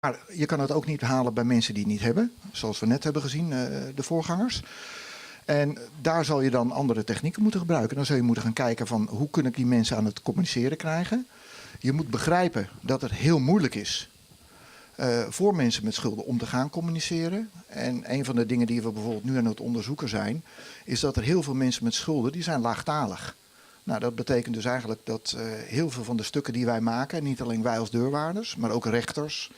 Maar je kan het ook niet halen bij mensen die het niet hebben, zoals we net hebben gezien, de voorgangers. En daar zal je dan andere technieken moeten gebruiken. Dan zul je moeten gaan kijken van hoe kun ik die mensen aan het communiceren krijgen. Je moet begrijpen dat het heel moeilijk is voor mensen met schulden om te gaan communiceren. En een van de dingen die we bijvoorbeeld nu aan het onderzoeken zijn, is dat er heel veel mensen met schulden, die zijn laagtalig. Nou, dat betekent dus eigenlijk dat heel veel van de stukken die wij maken, niet alleen wij als deurwaarders, maar ook rechters,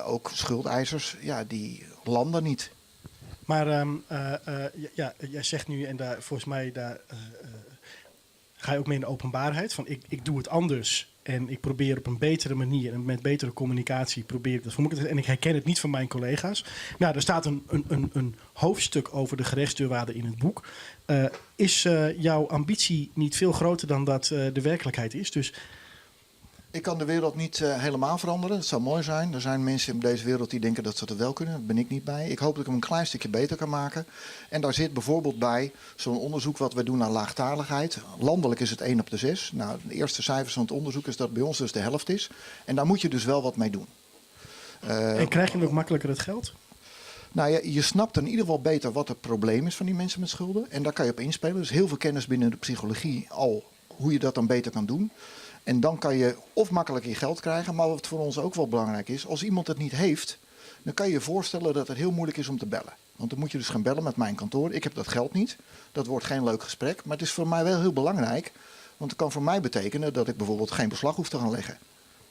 ook schuldeisers, ja, die landen niet. Maar ja, jij zegt nu, en daar, volgens mij daar ga je ook mee in de openbaarheid, van ik doe het anders en ik probeer op een betere manier en met betere communicatie probeer ik dat voor elkaar te En ik herken het niet van mijn collega's. Nou, er staat een hoofdstuk over de gerechtsdeurwaarder in het boek. Is jouw ambitie niet veel groter dan dat de werkelijkheid is? Dus Ik kan de wereld niet helemaal veranderen. Dat zou mooi zijn. Er zijn mensen in deze wereld die denken dat ze dat wel kunnen. Daar ben ik niet bij. Ik hoop dat ik hem een klein stukje beter kan maken. En daar zit bijvoorbeeld bij zo'n onderzoek wat we doen naar laagtaligheid. Landelijk is het 1 op de 6. Nou, de eerste cijfers van het onderzoek is dat bij ons dus de helft is. En daar moet je dus wel wat mee doen. En krijg je dan ook makkelijker het geld? Nou ja, je snapt in ieder geval beter wat het probleem is van die mensen met schulden. En daar kan je op inspelen. Er is heel veel kennis binnen de psychologie al hoe je dat dan beter kan doen. En dan kan je of makkelijker je geld krijgen, maar wat voor ons ook wel belangrijk is, als iemand het niet heeft, dan kan je je voorstellen dat het heel moeilijk is om te bellen. Want dan moet je dus gaan bellen met mijn kantoor. Ik heb dat geld niet. Dat wordt geen leuk gesprek. Maar het is voor mij wel heel belangrijk. Want het kan voor mij betekenen dat ik bijvoorbeeld geen beslag hoef te gaan leggen.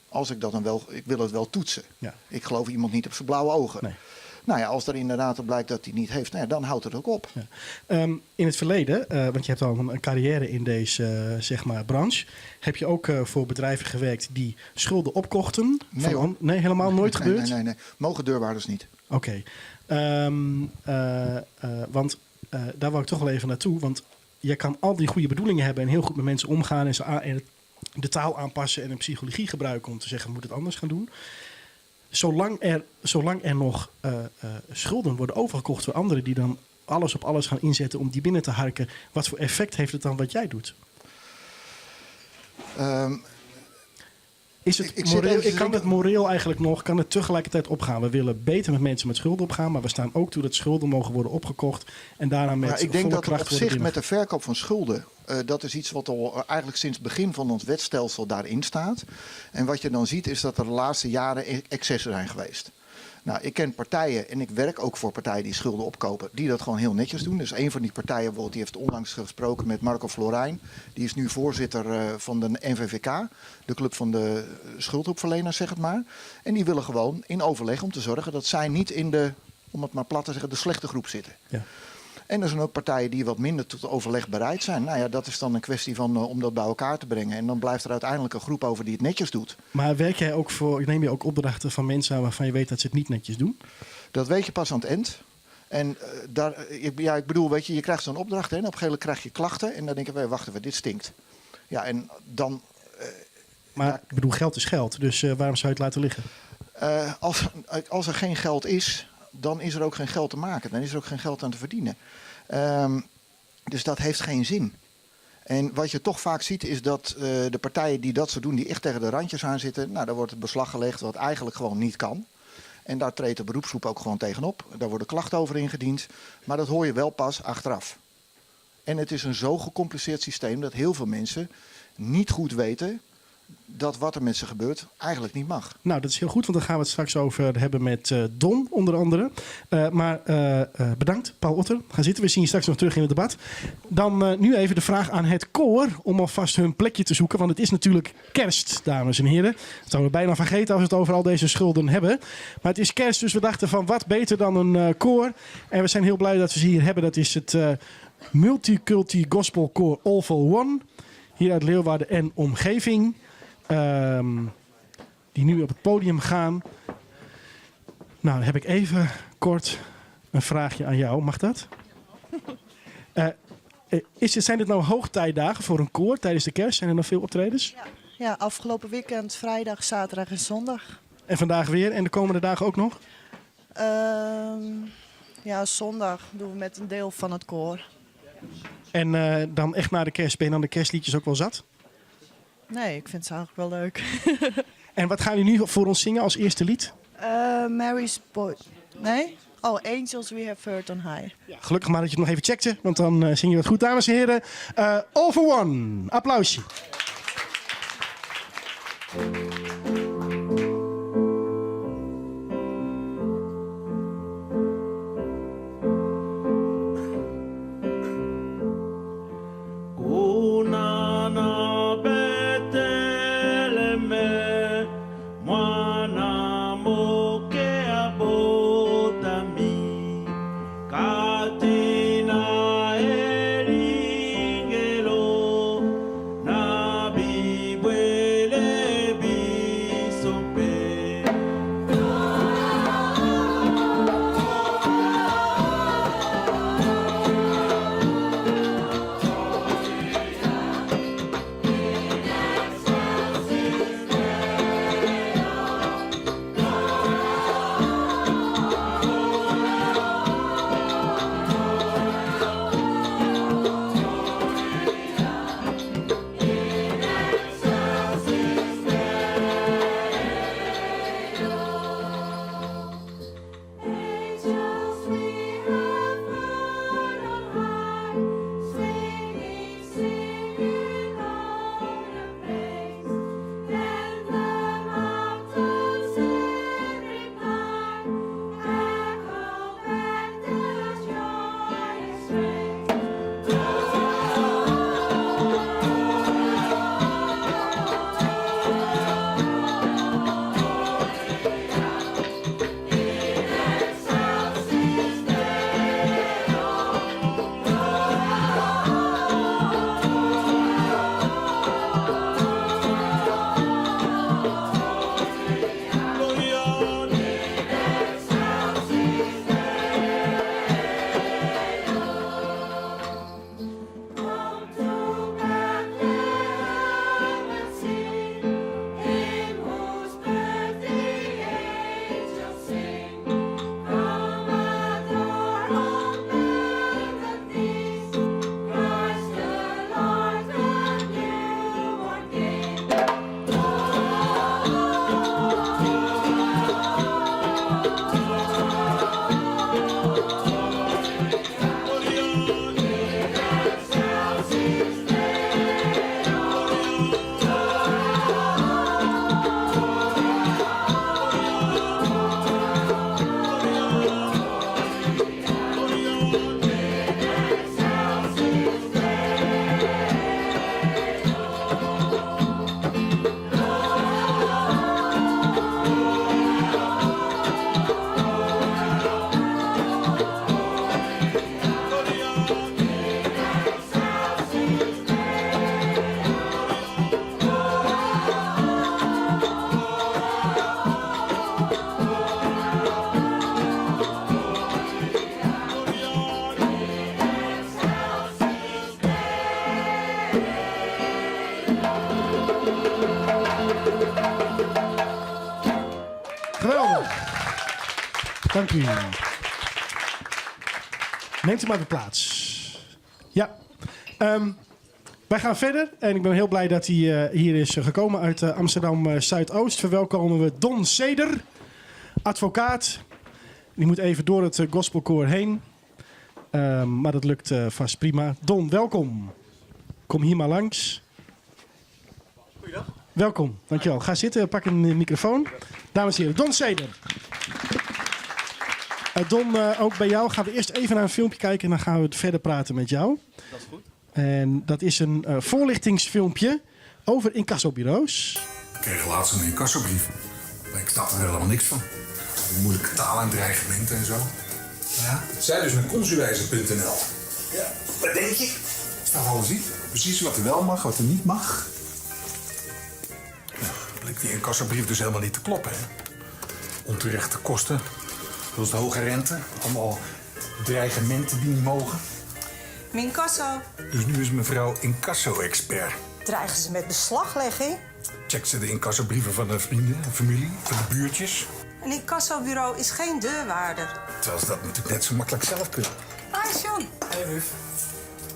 Als ik dat dan wel, ik wil het wel toetsen. Ik geloof iemand niet op zijn blauwe ogen. Nou ja, als er inderdaad blijkt dat hij niet heeft, nou ja, dan houdt het ook op. Ja. In het verleden, want je hebt al een carrière in deze zeg maar, branche, heb je ook voor bedrijven gewerkt die schulden opkochten? Nee, Van hoor. Nee, helemaal nooit Nee, gebeurd? nee, nee, nee. Mogen deurwaarders niet. Oké. Want daar wou ik toch wel even naartoe. Want je kan al die goede bedoelingen hebben en heel goed met mensen omgaan en, ze en de taal aanpassen en een psychologie gebruiken om te zeggen, we moeten het anders gaan doen. Zolang er nog schulden worden overgekocht door anderen die dan alles op alles gaan inzetten om die binnen te harken, wat voor effect heeft het dan wat jij doet? Is het Ik zit moreel, even te ik kan denken. het moreel eigenlijk nog, kan het tegelijkertijd opgaan? We willen beter met mensen met schulden opgaan, maar we staan ook toe dat schulden mogen worden opgekocht en daarna met Maar ik denk volle dat kracht op worden zich met de binnengehaald. verkoop van schulden, dat is iets wat al eigenlijk sinds het begin van ons wetstelsel daarin staat. En wat je dan ziet is dat er de laatste jaren excessen zijn geweest. Nou, ik ken partijen en ik werk ook voor partijen die schulden opkopen, die dat gewoon heel netjes doen. Dus een van die partijen bijvoorbeeld, die heeft onlangs gesproken met Marco Florijn. Die is nu voorzitter van de NVVK, de club van de schuldhulpverleners, zeg het maar. En die willen gewoon in overleg om te zorgen dat zij niet in de, om het maar plat te zeggen, de slechte groep zitten. En er zijn ook partijen die wat minder tot overleg bereid zijn. Nou ja, dat is dan een kwestie van om dat bij elkaar te brengen. En dan blijft er uiteindelijk een groep over die het netjes doet. Maar werk jij ook voor, neem je ook opdrachten van mensen aan waarvan je weet dat ze het niet netjes doen? Dat weet je pas aan het eind. En daar, ik, ja, ik bedoel, weet je, je krijgt zo'n opdracht hè, en op een gegeven moment krijg je klachten. En dan denken wij, wacht even, dit stinkt. Ja, en dan, Maar ja. ik bedoel, geld is geld, dus waarom zou je het laten liggen? Als er geen geld is, dan is er ook geen geld te maken. Dan is er ook geen geld aan te verdienen. Dus dat heeft geen zin. En wat je toch vaak ziet is dat de partijen die dat zo doen, die echt tegen de randjes aan zitten, daar wordt het beslag gelegd wat eigenlijk gewoon niet kan. En daar treedt de beroepsgroep ook gewoon tegenop. Daar worden klachten over ingediend. Maar dat hoor je wel pas achteraf. En het is een zo gecompliceerd systeem dat heel veel mensen niet goed weten dat wat er met ze gebeurt eigenlijk niet mag. Nou, dat is heel goed, want daar gaan we het straks over hebben met Don, onder andere. Maar bedankt, Paul Otter. Ga zitten, we zien je straks nog terug in het debat. Dan nu even de vraag aan het koor om alvast hun plekje te zoeken. Want het is natuurlijk kerst, dames en heren. Dat zouden we bijna vergeten als we het over al deze schulden hebben. Maar het is kerst, dus we dachten van wat beter dan een koor. En we zijn heel blij dat we ze hier hebben. Dat is het Multiculti Gospel Koor All for One. Hier uit Leeuwarden en omgeving. Die nu op het podium gaan. Nou, dan heb ik even kort een vraagje aan jou. Mag dat? Zijn dit nou hoogtijdagen voor een koor tijdens de kerst? Zijn er nog veel optredens? Ja, ja, afgelopen weekend, vrijdag, zaterdag en zondag. En vandaag weer en de komende dagen ook nog? Ja, zondag doen we met een deel van het koor. En dan echt na de kerst, ben je dan de kerstliedjes ook wel zat? Nee, ik vind ze eigenlijk wel leuk. En wat gaan jullie nu voor ons zingen als eerste lied? Mary's Boy. Nee? Oh, Angels We Have Heard on High. Ja, gelukkig maar dat je het nog even checkte, want dan zing je wat goed. Dames en heren, All for One. Applausje. Geweldig. Dank u. Neemt u maar weer plaats. Ja. Wij gaan verder en ik ben heel blij dat hij hier is gekomen uit Amsterdam Zuidoost. Verwelkomen we Don Seder, advocaat. Die moet even door het gospelkoor heen. Maar dat lukt vast prima. Don, welkom. Kom hier maar langs. Goeiedag. Welkom, dankjewel. Ga zitten, pak een microfoon. Dames en heren, Don Seder. Don, ook bij jou gaan we eerst even naar een filmpje kijken en dan gaan we verder praten met jou. Dat is goed. En dat is een voorlichtingsfilmpje over incassobureaus. Ik kreeg laatst een incassobrief. Maar ik snapte er helemaal niks van. Moeilijke taal en dreigementen. Ja, zij dus naar consuwijzer punt N L. Ja, wat denk je? Staat alles in. Precies wat er wel mag, wat er niet mag. Nou, bleek die incassobrief dus helemaal niet te kloppen, hè? Onterechte kosten, zoals de hoge rente. Allemaal dreigementen die niet mogen. Mincasso. Dus nu is mevrouw incasso-expert. Dreigen ze met beslaglegging? Checkt ze de incassobrieven van de vrienden en familie, van de buurtjes. Een incassobureau is geen deurwaarder. Terwijl ze dat natuurlijk net zo makkelijk zelf kunnen. Hi, John. Hey, Ruf.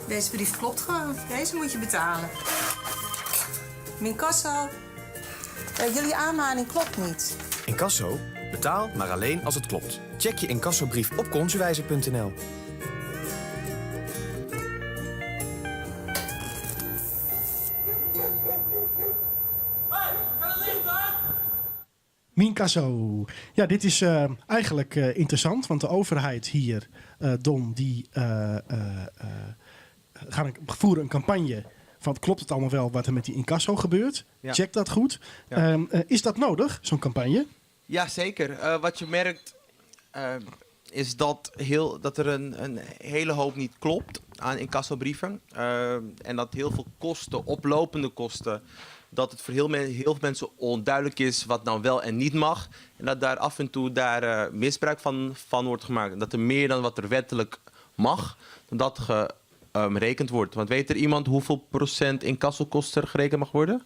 Deze brief klopt gewoon. Deze moet je betalen. Mincasso. Jullie aanmaning klopt niet. Incasso? Betaal, maar alleen als het klopt. Check je incassobrief op consuwijzer.nl. Mincasso. Ja, dit is eh, eigenlijk eh, interessant, want de overheid hier, eh, Don, die gaan een, voeren een campagne van klopt het allemaal wel wat er met die incasso gebeurt? Ja. Check dat goed. Ja. Is dat nodig, zo'n campagne? Ja, zeker. Wat je merkt is dat er een hele hoop niet klopt aan incassobrieven. En dat heel veel kosten, oplopende kosten, dat het voor heel veel mensen onduidelijk is wat nou wel en niet mag. En dat daar af en toe misbruik van wordt gemaakt. Dat er meer dan wat er wettelijk mag, dan dat gerekend wordt. Want weet er iemand hoeveel procent incassokosten er gerekend mag worden?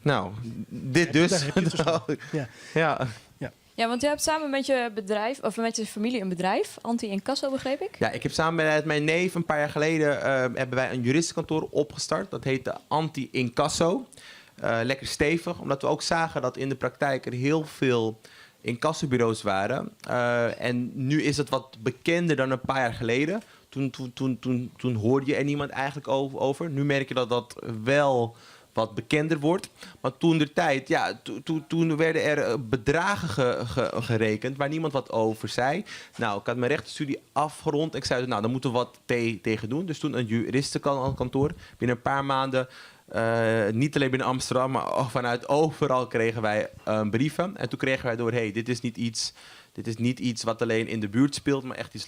Nou, dit dus. Daar heb je het dus van. Ja. Ja. Ja. Ja, want jij hebt samen met je bedrijf, of met je familie een bedrijf, Anti-Incasso, begreep ik? Ja, ik heb samen met mijn neef een paar jaar geleden hebben wij een juristenkantoor opgestart. Dat heette Anti-Incasso. Lekker stevig, omdat we ook zagen dat in de praktijk er heel veel incassobureaus waren. En nu is het wat bekender dan een paar jaar geleden. Toen hoorde je er niemand eigenlijk over. Nu merk je dat dat wel wat bekender wordt. Maar toen de tijd, ja, toen werden er bedragen gerekend waar niemand wat over zei. Nou, ik had mijn rechtenstudie afgerond. Ik zei, nou, daar moeten we wat tegen doen. Dus toen een juristenkantoor. Binnen een paar maanden, niet alleen binnen Amsterdam, maar ook vanuit overal kregen wij brieven. En toen kregen wij door, hey, dit is niet iets... Dit is niet iets wat alleen in de buurt speelt, maar echt iets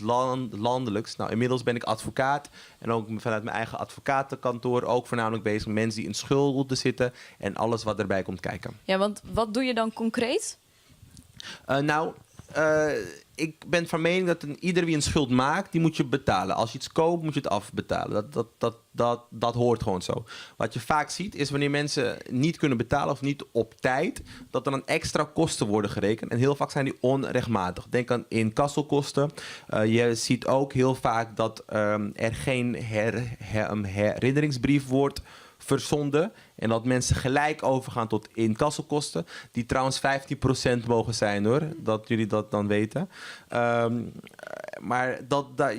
landelijks. Nou, inmiddels ben ik advocaat en ook vanuit mijn eigen advocatenkantoor ook voornamelijk bezig met mensen die in schulden zitten en alles wat erbij komt kijken. Ja, want wat doe je dan concreet? Ik ben van mening dat ieder wie een schuld maakt, die moet je betalen. Als je iets koopt, moet je het afbetalen. Dat hoort gewoon zo. Wat je vaak ziet, is wanneer mensen niet kunnen betalen of niet op tijd, dat er dan extra kosten worden gerekend. En heel vaak zijn die onrechtmatig. Denk aan incassokosten. Je ziet ook heel vaak dat er geen herinneringsbrief wordt verzonden. En dat mensen gelijk overgaan tot incassokosten. Die trouwens 15% mogen zijn hoor. Dat jullie dat dan weten. Maar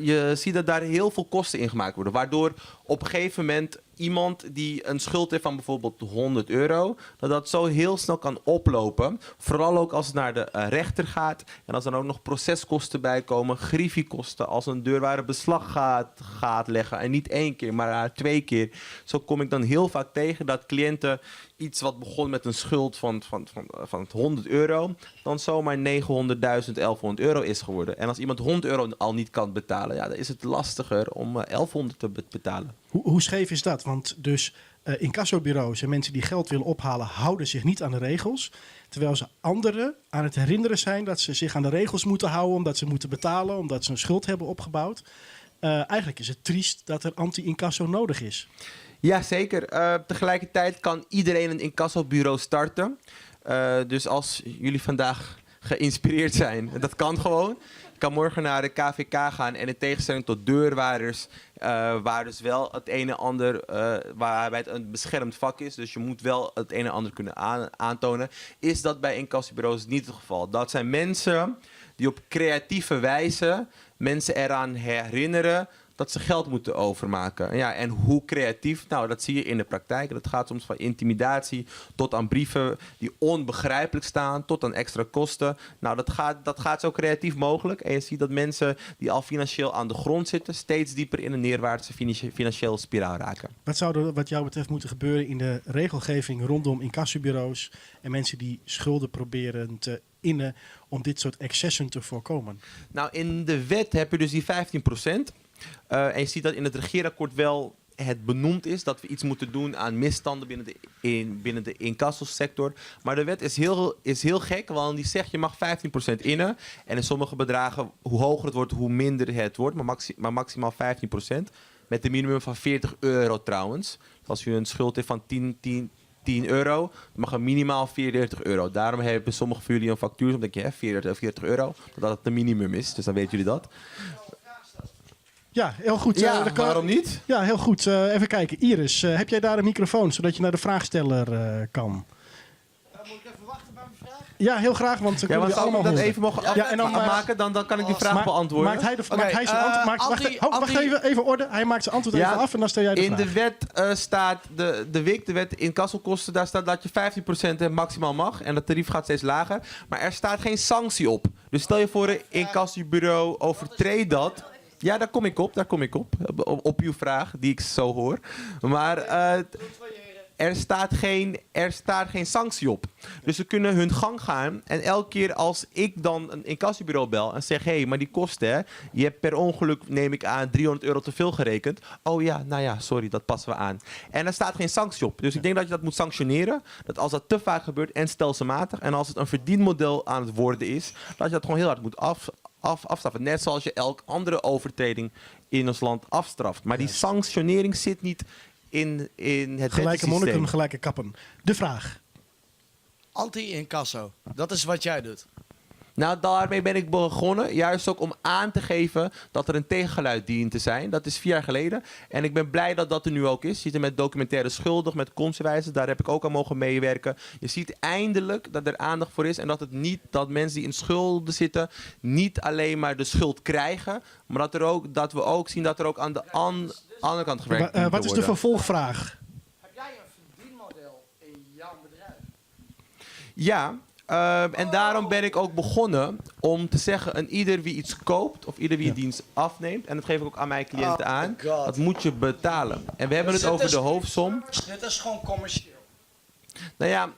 je ziet dat daar heel veel kosten in gemaakt worden. Waardoor op een gegeven moment iemand die een schuld heeft van bijvoorbeeld 100 euro, dat dat zo heel snel kan oplopen. Vooral ook als het naar de rechter gaat. En als er ook nog proceskosten bij komen, griffiekosten, als een deurwaarder beslag gaat leggen. En niet 1 keer, maar 2 keer. Zo kom ik dan heel vaak tegen dat cliënten iets wat begon met een schuld van 100 euro, dan zomaar 900.000, 1100 euro is geworden. En als iemand 100 euro al niet kan betalen, dan is het lastiger om 1100 te betalen. Hoe scheef is dat? Want dus incassobureaus en mensen die geld willen ophalen, houden zich niet aan de regels. Terwijl ze anderen aan het herinneren zijn dat ze zich aan de regels moeten houden, omdat ze moeten betalen, omdat ze een schuld hebben opgebouwd. Eigenlijk is het triest dat er anti-incasso nodig is. Ja, zeker. Tegelijkertijd kan iedereen een incassobureau starten. Dus als jullie vandaag geïnspireerd zijn, dat kan gewoon. Je kan morgen naar de KVK gaan en in tegenstelling tot deurwaarders, waar dus wel het een en ander, waarbij het een beschermd vak is, dus je moet wel het een en ander kunnen aantonen, is dat bij incassobureaus niet het geval. Dat zijn mensen die op creatieve wijze mensen eraan herinneren dat ze geld moeten overmaken. En hoe creatief? Nou, dat zie je in de praktijk. Dat gaat soms van intimidatie tot aan brieven die onbegrijpelijk staan, tot aan extra kosten. Nou, dat gaat zo creatief mogelijk. En je ziet dat mensen die al financieel aan de grond zitten, steeds dieper in een neerwaartse financiële spiraal raken. Wat zou er wat jou betreft moeten gebeuren in de regelgeving rondom incassobureaus en mensen die schulden proberen te innen om dit soort excessen te voorkomen? In de wet heb je dus die 15%. En je ziet dat in het regeerakkoord wel het benoemd is dat we iets moeten doen aan misstanden binnen de incassosector. Maar de wet is heel gek, want die zegt je mag 15% innen. En in sommige bedragen, hoe hoger het wordt, hoe minder het wordt. Maar maximaal 15%. Met een minimum van 40 euro trouwens. Dus als u een schuld heeft van 10 euro, dan mag er minimaal 44 euro. Daarom hebben sommigen van jullie een factuur, omdat je, hè, 40 euro, dat dat het minimum is. Dus dan weten jullie dat. Ja, heel goed. Ja, Dan kan waarom niet? Ja, heel goed. Even kijken. Iris, heb jij daar een microfoon, zodat je naar de vraagsteller kan? Moet ik even wachten bij mijn vraag? Ja, heel graag, want dan Ja, kunnen maar we zou ik allemaal dat horen. even mogen Ja, en dan, afmaken? Dan, dan kan ik die vraag Maakt- beantwoorden. Maakt hij, de, Oké, maakt hij zijn antwoord... Maakt, wacht, anti- ho, wacht anti- even, even orde. Hij maakt zijn antwoord Ja, even af en dan stel jij de In vraag. de wet staat de, de WIC, de wet incassokosten, daar staat dat je 15% maximaal mag. En dat tarief gaat steeds lager. Maar er staat geen sanctie op. Dus stel je voor, een incassobureau overtreedt dat. Ja, daar kom ik op, daar kom ik op. Op, op uw vraag, die ik zo hoor. Maar er staat geen sanctie op. Dus ze kunnen hun gang gaan. En elke keer als ik dan een incassobureau bel en zeg... hé, hey, maar die kosten, hè, je hebt per ongeluk, neem ik aan, 300 euro te veel gerekend. Oh ja, nou ja, sorry, dat passen we aan. En er staat geen sanctie op. Dus ik denk dat je dat moet sanctioneren. Dat als dat te vaak gebeurt en stelselmatig... en als het een verdienmodel aan het worden is... dat je dat gewoon heel hard moet afstraffen. Net zoals je elk andere overtreding in ons land afstraft. Maar die sanctionering zit niet in het Gelijke wetsysteem. monniken, gelijke kappen. De vraag. Anti-incasso. Dat is wat jij doet. Nou, daarmee ben ik begonnen. Juist ook om aan te geven dat er een tegengeluid dient te zijn. Dat is 4 jaar geleden. En ik ben blij dat dat er nu ook is. Je ziet het met documentaire schuldig, met Consuwijzer. Daar heb ik ook aan mogen meewerken. Je ziet eindelijk dat er aandacht voor is. En dat het niet dat mensen die in schulden zitten, niet alleen maar de schuld krijgen. Maar dat, er ook, dat we ook zien dat er ook aan de andere kant gewerkt dient te Wat is de worden. vervolgvraag? Heb jij een verdienmodel in jouw bedrijf? Ja, en daarom ben ik ook begonnen om te zeggen... een ieder wie iets koopt of ieder wie een dienst afneemt... en dat geef ik ook aan mijn cliënten Oh aan, God. dat moet je betalen. En we hebben Dus het over is- de hoofdsom. Dit is gewoon commercieel. Nou ja,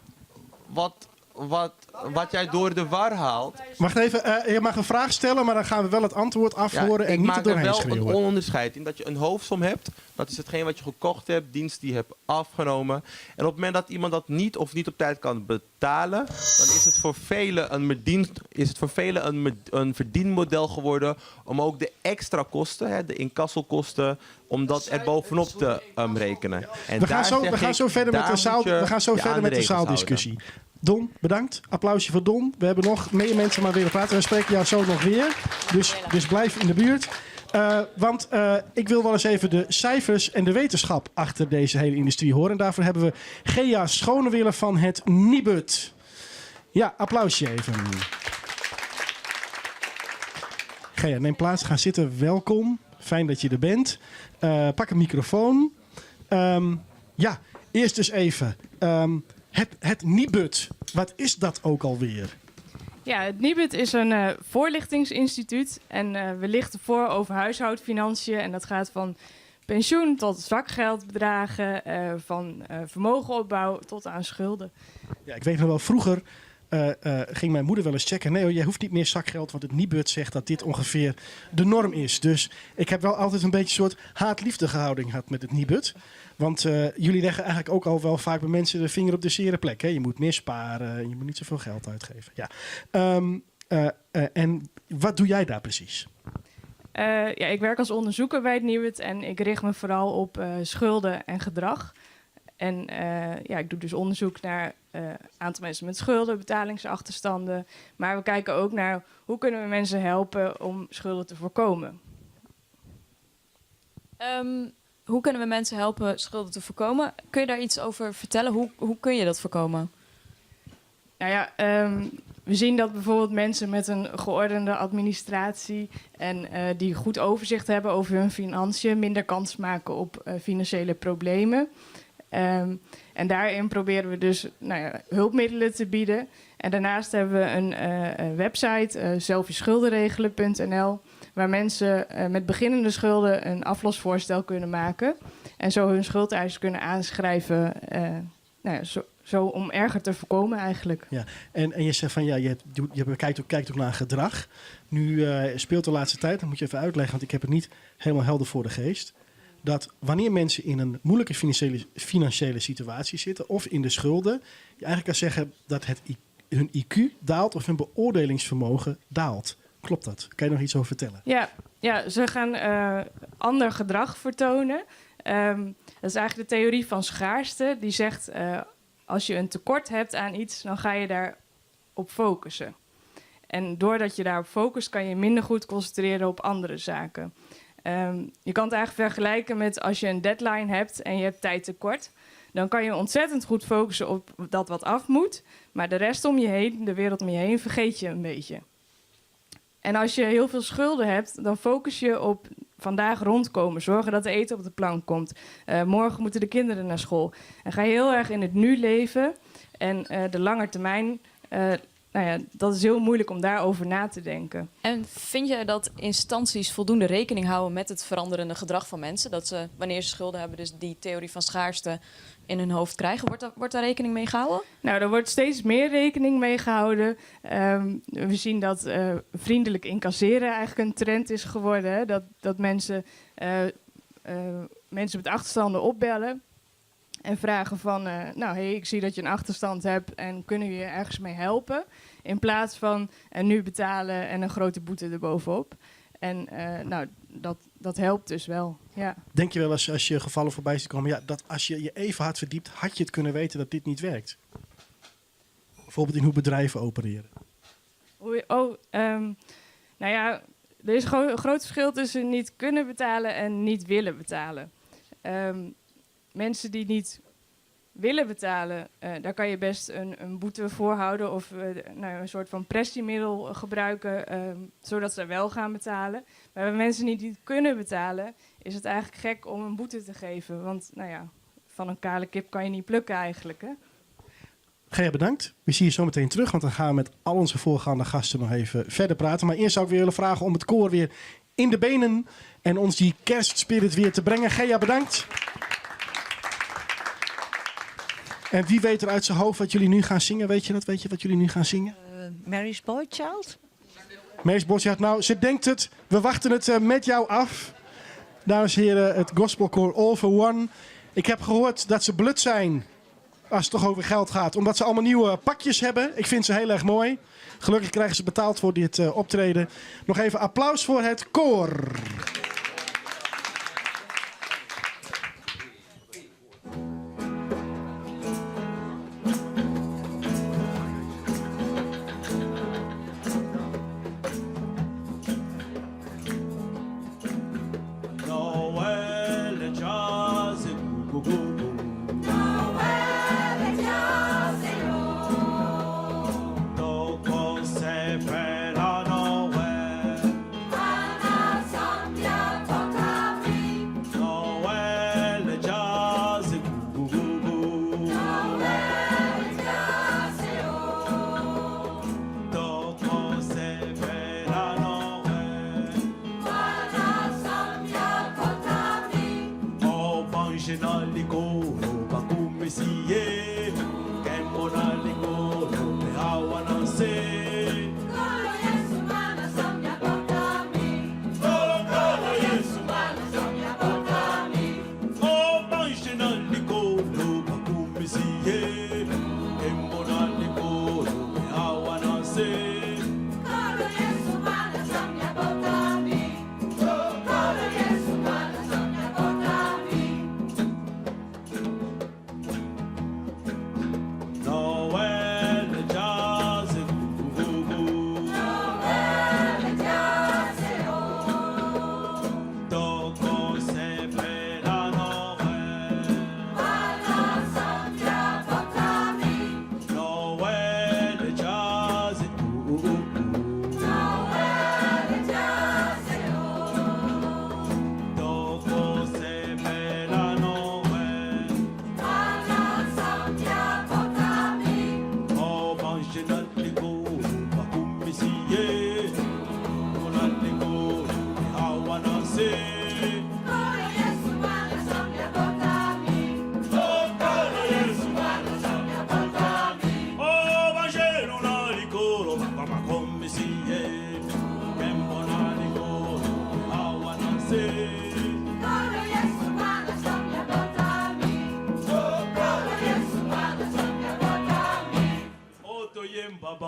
wat jij door de war haalt... Wacht even, je mag een vraag stellen, maar dan gaan we wel het antwoord Ja, afhoren en ik niet er maak er doorheen wel schreeuwen. een onderscheid in dat je een hoofdsom hebt. Dat is hetgeen wat je gekocht hebt, dienst die je hebt afgenomen. En op het moment dat iemand dat niet of niet op tijd kan betalen, dan is het voor velen een, is het voor velen een verdienmodel geworden om ook de extra kosten, hè, de incassokosten, om dat er bovenop te rekenen. En We gaan daar zo, zeg we gaan ik, zo verder met daar de, zaal, moet je we gaan zo je verder aan met de regels houden. zaaldiscussie. Don, bedankt. Applausje voor Don. We hebben nog meer mensen maar willen praten. We spreken jou zo nog weer. Dus blijf in de buurt. Want ik wil wel eens even de cijfers en de wetenschap achter deze hele industrie horen. En daarvoor hebben we Gea Schonewille van het Nibud. Ja, applausje even. Gea, neem plaats. Ga zitten. Welkom. Fijn dat je er bent. Pak een microfoon. Ja, eerst dus even. Het Nibud. Wat is dat ook alweer? Ja, het Nibud is een voorlichtingsinstituut. En we lichten voor over huishoudfinanciën. En dat gaat van pensioen tot zakgeldbedragen, van vermogenopbouw tot aan schulden. Ja, ik weet nog wel, vroeger ging mijn moeder wel eens checken. Nee hoor, jij hoeft niet meer zakgeld, want het Nibud zegt dat dit ongeveer de norm is. Dus ik heb wel altijd een beetje een soort haat-liefde gehad met het Nibud. Want jullie leggen eigenlijk ook al wel vaak bij mensen de vinger op de zere plek. Hè? Je moet meer sparen, je moet niet zoveel geld uitgeven. Ja. En wat doe jij daar precies? Ja, ik werk als onderzoeker bij het Nibud en ik richt me vooral op schulden en gedrag. En ik doe dus onderzoek naar aantal mensen met schulden, betalingsachterstanden. Maar we kijken ook naar hoe kunnen we mensen helpen om schulden te voorkomen. Hoe kunnen we mensen helpen schulden te voorkomen? Kun je daar iets over vertellen? Hoe kun je dat voorkomen? Nou ja, we zien dat bijvoorbeeld mensen met een geordende administratie en die goed overzicht hebben over hun financiën minder kans maken op financiële problemen. En daarin proberen we dus hulpmiddelen te bieden. En daarnaast hebben we een website, zelfjeschuldenregelen punt N L, waar mensen met beginnende schulden een aflosvoorstel kunnen maken. En zo hun schuldeisers kunnen aanschrijven, zo om erger te voorkomen eigenlijk. Ja, en je zegt van ja, je, doet, je kijkt ook, kijkt ook naar gedrag. Nu speelt de laatste tijd, dat moet je even uitleggen, want ik heb het niet helemaal helder voor de geest. Dat wanneer mensen in een moeilijke financiële situatie zitten of in de schulden, je eigenlijk kan zeggen dat hun IQ daalt of hun beoordelingsvermogen daalt. Klopt dat? Kan je nog iets over vertellen? Ja, ze gaan ander gedrag vertonen. Dat is eigenlijk de theorie van schaarste. Die zegt, als je een tekort hebt aan iets, dan ga je daarop focussen. En doordat je daarop focust, kan je minder goed concentreren op andere zaken. Je kan het eigenlijk vergelijken met als je een deadline hebt en je hebt tijd tekort. Dan kan je ontzettend goed focussen op dat wat af moet. Maar de rest om je heen, de wereld om je heen, vergeet je een beetje. En als je heel veel schulden hebt, dan focus je op vandaag rondkomen. Zorgen dat er eten op de plank komt. Morgen moeten de kinderen naar school. En ga je heel erg in het nu leven. En de lange termijn, nou ja, dat is heel moeilijk om daarover na te denken. En vind jij dat instanties voldoende rekening houden met het veranderende gedrag van mensen? Dat ze, wanneer ze schulden hebben, dus die theorie van schaarste in hun hoofd krijgen? Wordt daar rekening mee gehouden? Nou, er wordt steeds meer rekening mee gehouden. We zien dat vriendelijk incasseren eigenlijk een trend is geworden. Hè? Dat mensen met achterstanden opbellen en vragen van, nou, hey, ik zie dat je een achterstand hebt en kunnen we je ergens mee helpen? In plaats van en nu betalen en een grote boete erbovenop. En nou, dat helpt dus wel, ja. Denk je wel als je gevallen voorbij ziet komen, ja, dat als je je even hard verdiept, had je het kunnen weten dat dit niet werkt? Bijvoorbeeld in hoe bedrijven opereren. Er is een groot verschil tussen niet kunnen betalen en niet willen betalen. Mensen die niet willen betalen, daar kan je best een boete voor houden of een soort van pressiemiddel gebruiken, zodat ze wel gaan betalen. Maar bij mensen die niet kunnen betalen, is het eigenlijk gek om een boete te geven. Want van een kale kip kan je niet plukken eigenlijk. Hè? Gea, bedankt. We zien je zo meteen terug, want dan gaan we met al onze voorgaande gasten nog even verder praten. Maar eerst zou ik weer willen vragen om het koor weer in de benen en ons die kerstspirit weer te brengen. Gea, bedankt. En wie weet er uit zijn hoofd wat jullie nu gaan zingen? Weet je dat? Weet je wat jullie nu gaan zingen? Mary's Boy Child. Mary's Boy Child. Nou, ze denkt het. We wachten het met jou af. Dames en heren, het gospelkoor All for One. Ik heb gehoord dat ze blut zijn als het toch over geld gaat. Omdat ze allemaal nieuwe pakjes hebben. Ik vind ze heel erg mooi. Gelukkig krijgen ze betaald voor dit optreden. Nog even applaus voor het koor.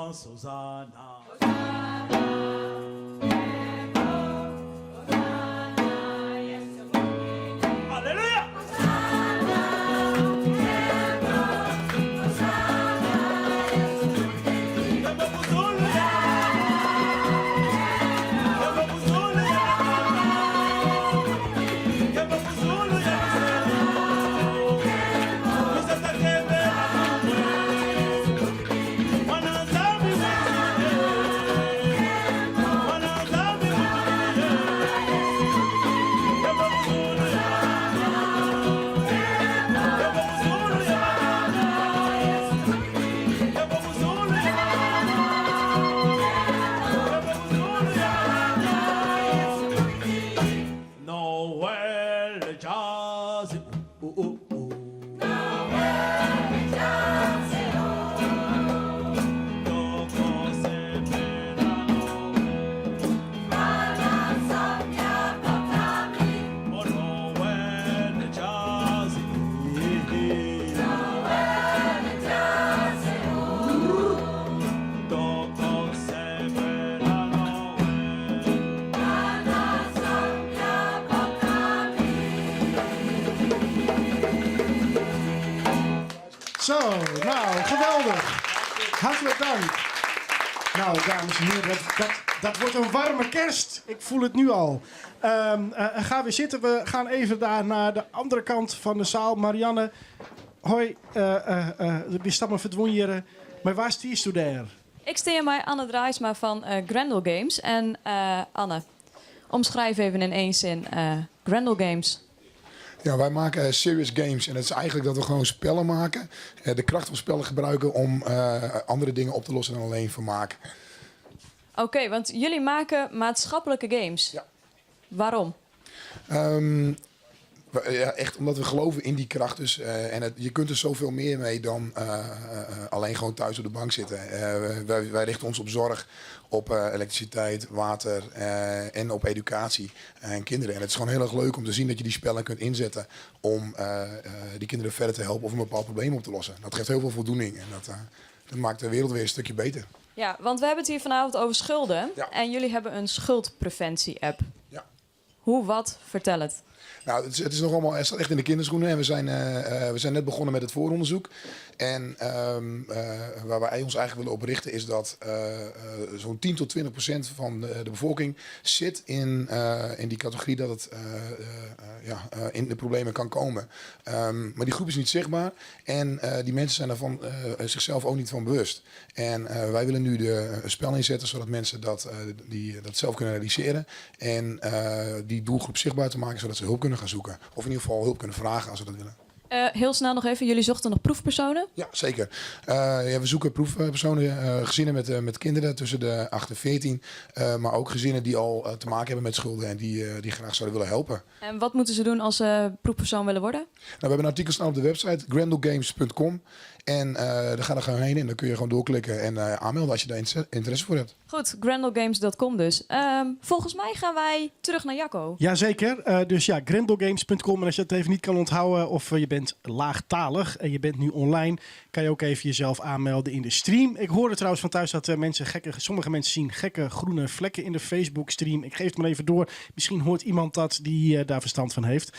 Hosanna. Hallelujah. Hartelijk dank. Nou, dames en heren, dat, dat, dat wordt een warme kerst. Ik voel het nu al. Ga weer zitten. We gaan even daar naar de andere kant van de zaal. Marianne, hoi. We stappen verdwongen. Maar waar stiest u daar? Ik sta bij Anne Draaisma van Grendel Games. En Anne, omschrijf even in één zin Grendel Games. Ja, wij maken serious games. En dat is eigenlijk dat we gewoon spellen maken. De kracht van spellen gebruiken om andere dingen op te lossen dan alleen vermaak. Oké, want jullie maken maatschappelijke games. Ja. Waarom? Ja, echt omdat we geloven in die kracht. Dus, en je kunt er zoveel meer mee dan alleen gewoon thuis op de bank zitten. Wij richten ons op zorg, op elektriciteit, water en op educatie en kinderen. En het is gewoon heel erg leuk om te zien dat je die spellen kunt inzetten om die kinderen verder te helpen of een bepaald probleem op te lossen. Dat geeft heel veel voldoening en dat maakt de wereld weer een stukje beter. Ja, want we hebben het hier vanavond over schulden. Ja. En jullie hebben een schuldpreventie-app. Ja. Hoe, wat? Vertel het. Nou, het is nog allemaal, het staat echt in de kinderschoenen en we zijn net begonnen met het vooronderzoek. En waar wij ons eigenlijk willen op richten is dat zo'n 10 tot 20% van de bevolking zit in die categorie dat het in de problemen kan komen. Maar die groep is niet zichtbaar en die mensen zijn daarvan zichzelf ook niet van bewust. En wij willen nu de spel inzetten zodat mensen dat zelf kunnen realiseren en die doelgroep zichtbaar te maken zodat ze hulp kunnen gaan zoeken. Of in ieder geval hulp kunnen vragen als ze dat willen. Heel snel nog even, jullie zochten nog proefpersonen? Ja, zeker. Ja, we zoeken proefpersonen, gezinnen met kinderen tussen de 8 en 14. Maar ook gezinnen die al te maken hebben met schulden en die graag zouden willen helpen. En wat moeten ze doen als ze proefpersoon willen worden? We hebben een artikel staan op de website grendelgames punt com. En daar ga er gewoon heen en dan kun je gewoon doorklikken en aanmelden als je daar interesse voor hebt. Goed, grendelgames punt com dus. Volgens mij gaan wij terug naar Jacco. Jazeker. Dus grendelgames punt com. En als je dat even niet kan onthouden of je bent laagtalig en je bent nu online, kan je ook even jezelf aanmelden in de stream. Ik hoorde trouwens van thuis dat sommige mensen zien gekke groene vlekken in de Facebook stream. Ik geef het maar even door. Misschien hoort iemand dat die daar verstand van heeft.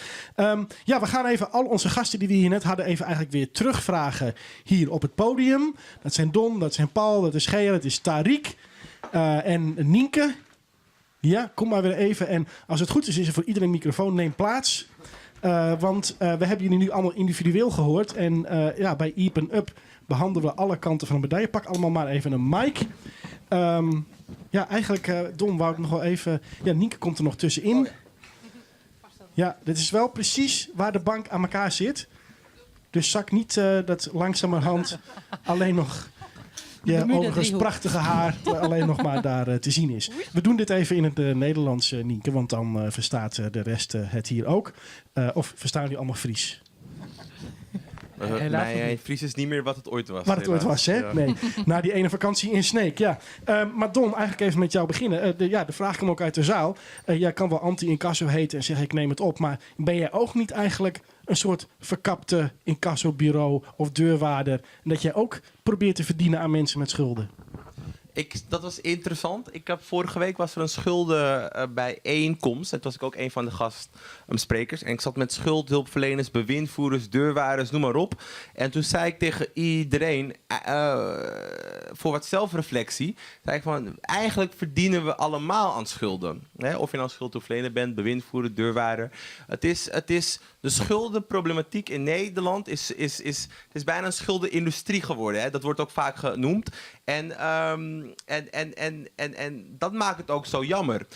We gaan even al onze gasten die we hier net hadden even eigenlijk weer terugvragen hier op het podium. Dat zijn Don, dat zijn Paul, dat is Gea, dat is Tariq en Nienke. Ja, kom maar weer even. En als het goed is, is er voor iedereen een microfoon. Neem plaats. Want we hebben jullie nu allemaal individueel gehoord. En bij Iepen Up behandelen we alle kanten van een medaille. Pak allemaal maar even een mic. Eigenlijk, Don, wou ik nog wel even... Ja, Nienke komt er nog tussenin. Oh, ja. Ja, dit is wel precies waar de bank aan elkaar zit. Dus zak niet dat langzamerhand alleen nog je Bermuda overigens driehoek. prachtige haar alleen nog maar daar te zien is. We doen dit even in het Nederlands, Nienke, want dan verstaat de rest het hier ook. Of verstaan jullie allemaal Fries? Helaas Nee, nog niet. Fries is niet meer wat het ooit was. Wat het ooit helaas. was, hè? Ja. Nee. Na die ene vakantie in Sneek, ja. Maar Don, eigenlijk even met jou beginnen. De vraag kwam ook uit de zaal. Jij kan wel anti-incasso heten en zeggen ik neem het op. Maar ben jij ook niet eigenlijk een soort verkapte incassobureau of deurwaarder? En dat jij ook probeert te verdienen aan mensen met schulden? Dat was interessant. Vorige week was er een schulden bijeenkomst. En toen was ik ook een van de gastsprekers. En ik zat met schuldhulpverleners, bewindvoerders, deurwaarders, noem maar op. En toen zei ik tegen iedereen, voor wat zelfreflectie, zei ik van, eigenlijk verdienen we allemaal aan schulden. Hè? Of je nou schuldhulpverlener bent, bewindvoerder, deurwaarder. Het is de schuldenproblematiek in Nederland het is bijna een schuldenindustrie geworden. Hè? Dat wordt ook vaak genoemd. En dat maakt het ook zo jammer.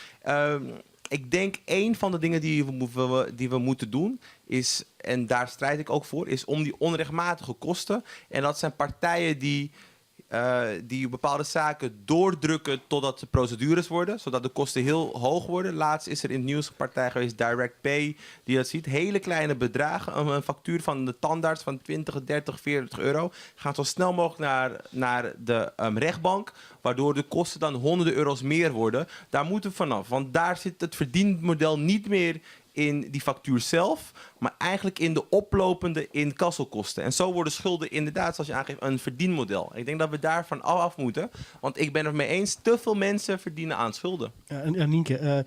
Ik denk een van de dingen die we moeten doen is, en daar strijd ik ook voor, is om die onrechtmatige kosten. En dat zijn partijen die bepaalde zaken doordrukken totdat de procedures worden, zodat de kosten heel hoog worden. Laatst is er in het nieuws een partij geweest, Direct Pay, die dat ziet. Hele kleine bedragen, een factuur van de tandarts van 20, 30, 40 euro, gaat zo snel mogelijk naar de rechtbank, waardoor de kosten dan honderden euro's meer worden. Daar moeten we vanaf, want daar zit het verdienmodel niet meer in die factuur zelf, Maar eigenlijk in de oplopende incassokosten. En zo worden schulden inderdaad, zoals je aangeeft, een verdienmodel. Ik denk dat we daarvan af moeten. Want ik ben het mee eens, te veel mensen verdienen aan schulden. Ja, en Nienke,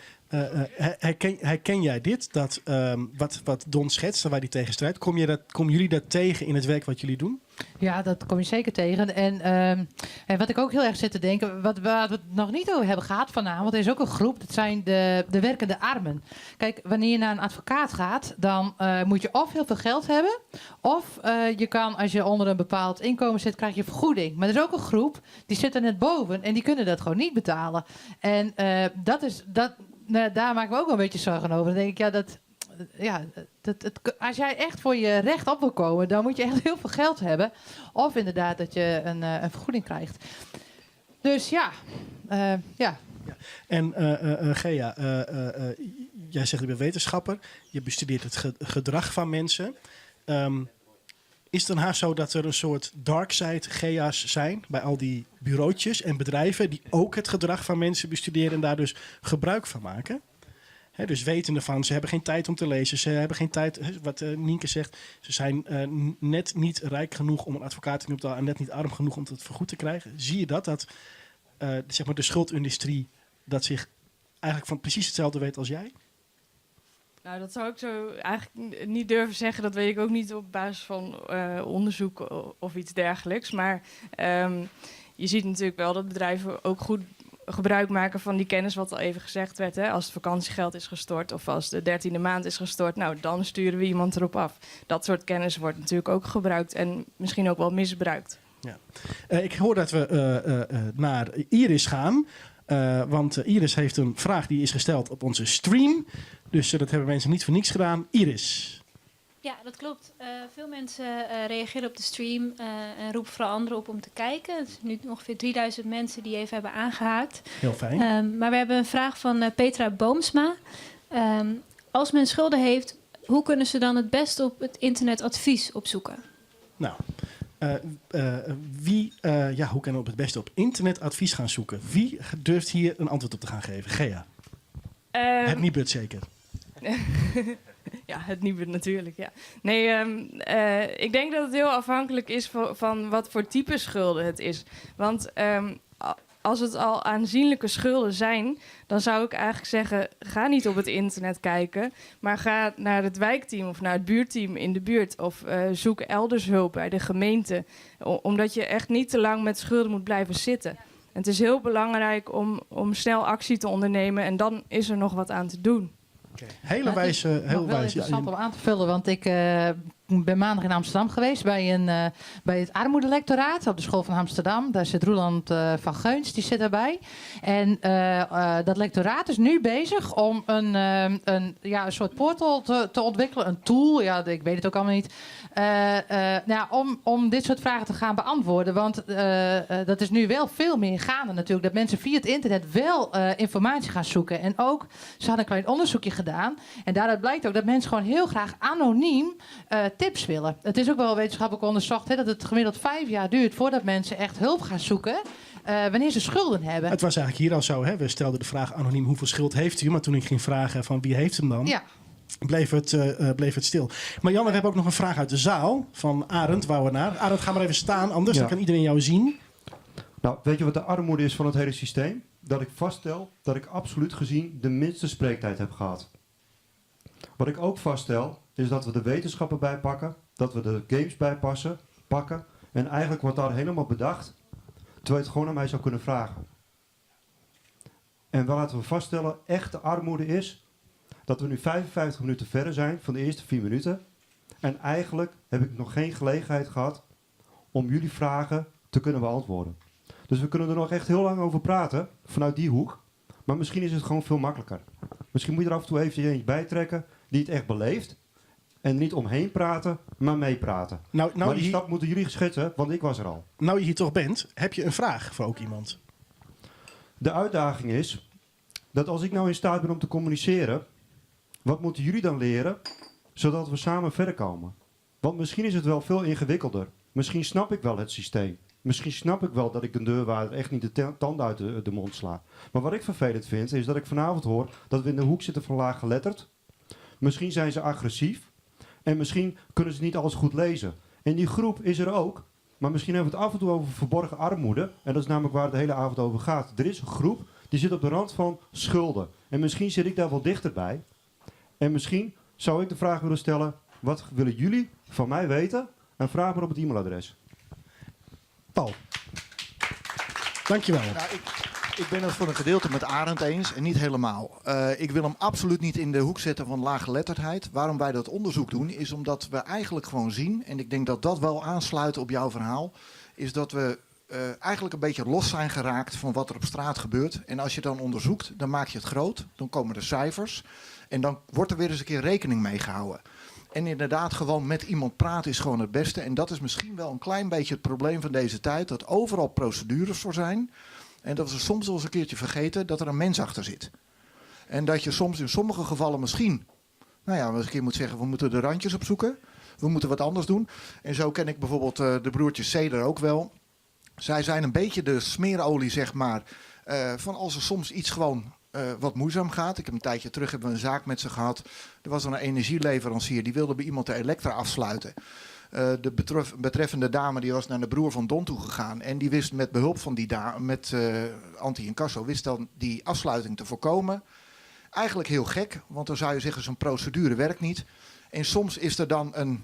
herken jij dit? Dat, wat Don schetst en waar die tegen strijdt, komen jullie dat tegen in het werk wat jullie doen? Ja, dat kom je zeker tegen. En wat ik ook heel erg zit te denken, waar we het nog niet over hebben gehad vanavond, is ook een groep, dat zijn de werkende armen. Kijk, wanneer je naar een advocaat gaat, dan moet je of heel veel geld hebben, of je kan, als je onder een bepaald inkomen zit, krijg je vergoeding. Maar er is ook een groep, die zit er net boven en die kunnen dat gewoon niet betalen. En daar maken we ook wel een beetje zorgen over. Dan denk ik, als jij echt voor je recht op wil komen, dan moet je echt heel veel geld hebben. Of inderdaad dat je een vergoeding krijgt. Dus ja. Ja. En Gea, jij zegt ik ben wetenschapper. Je bestudeert het gedrag van mensen. Is het dan haast zo dat er een soort dark side Gea's zijn bij al die bureautjes en bedrijven die ook het gedrag van mensen bestuderen en daar dus gebruik van maken? He, dus wetende van, ze hebben geen tijd om te lezen, ze hebben geen tijd, wat Nienke zegt, ze zijn net niet rijk genoeg om een advocaat te betalen en net niet arm genoeg om het vergoed te krijgen. Zie je dat zeg maar de schuldindustrie dat zich eigenlijk van precies hetzelfde weet als jij? Nou, dat zou ik zo eigenlijk niet durven zeggen. Dat weet ik ook niet op basis van onderzoek of iets dergelijks. Maar je ziet natuurlijk wel dat bedrijven ook goed gebruik maken van die kennis, wat al even gezegd werd. Hè? Als het vakantiegeld is gestort of als de 13e maand is gestort, nou, dan sturen we iemand erop af. Dat soort kennis wordt natuurlijk ook gebruikt en misschien ook wel misbruikt. Ja. Ik hoor dat we naar Iris gaan. Want Iris heeft een vraag die is gesteld op onze stream. Dus dat hebben mensen niet voor niks gedaan. Iris. Ja, dat klopt. Veel mensen reageren op de stream en roepen vooral anderen op om te kijken. Het is nu ongeveer 3000 mensen die even hebben aangehaakt. Heel fijn. Maar we hebben een vraag van Petra Boomsma. Als men schulden heeft, hoe kunnen ze dan het best op het internet advies opzoeken? Nou, hoe kunnen we op het beste op internet advies gaan zoeken? Wie durft hier een antwoord op te gaan geven? Gea. Het Nibud zeker. Ja, het Nibud natuurlijk, ja. Nee, ik denk dat het heel afhankelijk is van wat voor type schulden het is. Want als het al aanzienlijke schulden zijn, dan zou ik eigenlijk zeggen, ga niet op het internet kijken, maar ga naar het wijkteam of naar het buurteam in de buurt of zoek elders hulp bij de gemeente. Omdat je echt niet te lang met schulden moet blijven zitten. En het is heel belangrijk om snel actie te ondernemen en dan is er nog wat aan te doen. Okay. Hele wijze, heel wijs. Interessant om aan te vullen, want ik ben maandag in Amsterdam geweest bij het armoedelectoraat op de school van Amsterdam. Daar zit Roeland van Geuns, die zit daarbij. En dat lectoraat is nu bezig om een soort portal te ontwikkelen, een tool, ja, ik weet het ook allemaal niet. Om dit soort vragen te gaan beantwoorden. Want dat is nu wel veel meer gaande natuurlijk. Dat mensen via het internet wel informatie gaan zoeken. En ook, ze hadden een klein onderzoekje gedaan. En daaruit blijkt ook dat mensen gewoon heel graag anoniem tips willen. Het is ook wel wetenschappelijk onderzocht, hè, dat het gemiddeld 5 jaar duurt voordat mensen echt hulp gaan zoeken. Wanneer ze schulden hebben. Het was eigenlijk hier al zo. Hè? We stelden de vraag anoniem hoeveel schuld heeft u? Maar toen ik ging vragen van wie heeft hem dan? Ja. Bleef het stil. Maar Jan, we hebben ook nog een vraag uit de zaal van Arend Wouwenaar. Arend, ga maar even staan, anders dan kan iedereen jou zien. Nou, weet je wat de armoede is van het hele systeem? Dat ik vaststel dat ik absoluut gezien de minste spreektijd heb gehad. Wat ik ook vaststel, is dat we de wetenschappen bijpakken, dat we de games bijpassen, pakken. En eigenlijk wordt daar helemaal bedacht, terwijl je het gewoon aan mij zou kunnen vragen. En wel laten we vaststellen, echte armoede is dat we nu 55 minuten verder zijn van de eerste 4 minuten. En eigenlijk heb ik nog geen gelegenheid gehad om jullie vragen te kunnen beantwoorden. Dus we kunnen er nog echt heel lang over praten, vanuit die hoek. Maar misschien is het gewoon veel makkelijker. Misschien moet je er af en toe even eentje bij trekken die het echt beleeft. En niet omheen praten, maar meepraten. Maar die stap moeten jullie schetsen, want ik was er al. Nou je hier toch bent, heb je een vraag voor ook iemand? De uitdaging is dat als ik nou in staat ben om te communiceren, wat moeten jullie dan leren, zodat we samen verder komen? Want misschien is het wel veel ingewikkelder. Misschien snap ik wel het systeem. Misschien snap ik wel dat ik een deurwaarder echt niet de tanden uit de mond sla. Maar wat ik vervelend vind, is dat ik vanavond hoor dat we in de hoek zitten van laaggeletterd. Misschien zijn ze agressief. En misschien kunnen ze niet alles goed lezen. En die groep is er ook. Maar misschien hebben we het af en toe over verborgen armoede. En dat is namelijk waar het de hele avond over gaat. Er is een groep die zit op de rand van schulden. En misschien zit ik daar wel dichterbij. En misschien zou ik de vraag willen stellen: wat willen jullie van mij weten? En vraag maar op het e-mailadres. Paul. Dankjewel. Nou, ik ben het voor een gedeelte met Arend eens en niet helemaal. Ik wil hem absoluut niet in de hoek zetten van laaggeletterdheid. Waarom wij dat onderzoek doen is omdat we eigenlijk gewoon zien, en ik denk dat dat wel aansluit op jouw verhaal, is dat we eigenlijk een beetje los zijn geraakt van wat er op straat gebeurt. En als je dan onderzoekt, dan maak je het groot, dan komen er cijfers en dan wordt er weer eens een keer rekening mee gehouden. En inderdaad, gewoon met iemand praten is gewoon het beste. En dat is misschien wel een klein beetje het probleem van deze tijd, dat overal procedures voor zijn. En dat we soms wel eens een keertje vergeten dat er een mens achter zit. En dat je soms in sommige gevallen misschien, nou ja, eens een keer moet zeggen, we moeten de randjes opzoeken. We moeten wat anders doen. En zo ken ik bijvoorbeeld de broertjes Ceder ook wel. Zij zijn een beetje de smeerolie, zeg maar, van als er soms iets gewoon wat moeizaam gaat. Ik heb een tijdje terug hebben we een zaak met ze gehad. Er was dan een energieleverancier die wilde bij iemand de elektra afsluiten. De betreffende dame die was naar de broer van Don toe gegaan. En die wist met behulp van die met anti-incasso, wist dan die afsluiting te voorkomen. Eigenlijk heel gek, want dan zou je zeggen zo'n procedure werkt niet. En soms is er dan een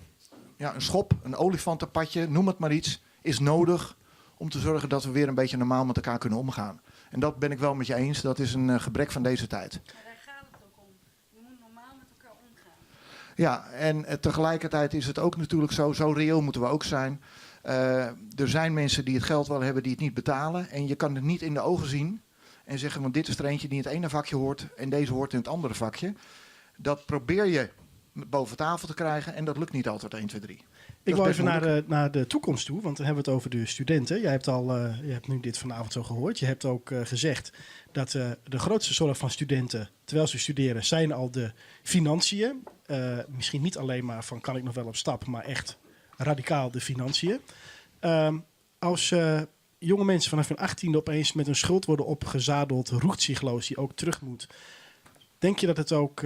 schop, een olifantenpadje, noem het maar iets, is nodig om te zorgen dat we weer een beetje normaal met elkaar kunnen omgaan. En dat ben ik wel met je eens, dat is een gebrek van deze tijd. Maar daar gaat het ook om. Je moet normaal met elkaar omgaan. Ja, en tegelijkertijd is het ook natuurlijk zo, zo reëel moeten we ook zijn. Er zijn mensen die het geld wel hebben, die het niet betalen. En je kan het niet in de ogen zien en zeggen, want dit is er eentje die in het ene vakje hoort en deze hoort in het andere vakje. Dat probeer je boven tafel te krijgen en dat lukt niet altijd 1, 2, 3. Ik wil even naar de toekomst toe, want dan hebben we het over de studenten. Jij hebt, je hebt nu dit vanavond zo gehoord. Je hebt ook gezegd dat de grootste zorg van studenten, terwijl ze studeren, zijn al de financiën. Misschien niet alleen maar van kan ik nog wel op stap, maar echt radicaal de financiën. Als jonge mensen vanaf hun 18e opeens met een schuld worden opgezadeld, roetzichtloos, die ook terug moet. Denk je dat het ook...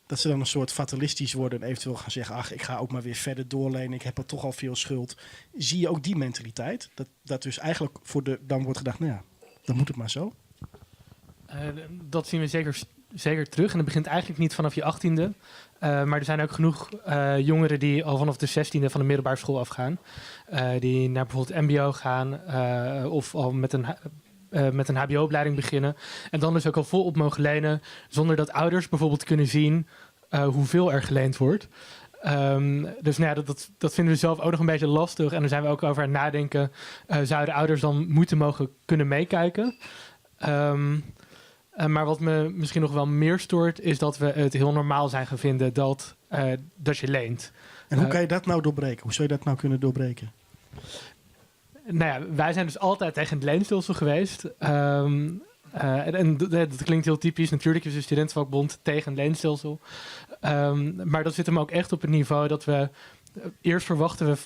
dat ze dan een soort fatalistisch worden en eventueel gaan zeggen... ach, ik ga ook maar weer verder doorlenen, ik heb er toch al veel schuld. Zie je ook die mentaliteit? Dat dus eigenlijk voor de, dan wordt gedacht, nou ja, dan moet het maar zo. Dat zien we zeker terug. En dat begint eigenlijk niet vanaf je 18e. Maar er zijn ook genoeg jongeren die al vanaf de 16e van de middelbare school afgaan. Die naar bijvoorbeeld mbo gaan of al met een hbo-opleiding beginnen. En dan dus ook al volop mogen lenen, zonder dat ouders bijvoorbeeld kunnen zien hoeveel er geleend wordt. Dus nou ja, dat vinden we zelf ook nog een beetje lastig. En daar zijn we ook over aan het nadenken. Zouden ouders dan moeten mogen kunnen meekijken? Maar wat me misschien nog wel meer stoort, is dat we het heel normaal zijn gaan vinden dat je leent. En hoe kan je dat nou doorbreken? Hoe zou je dat nou kunnen doorbreken? Nou ja, wij zijn dus altijd tegen het leenstelsel geweest. En dat klinkt heel typisch. Natuurlijk is de studentenvakbond tegen het leenstelsel. Maar dat zit hem ook echt op het niveau dat we... Eerst verwachten we,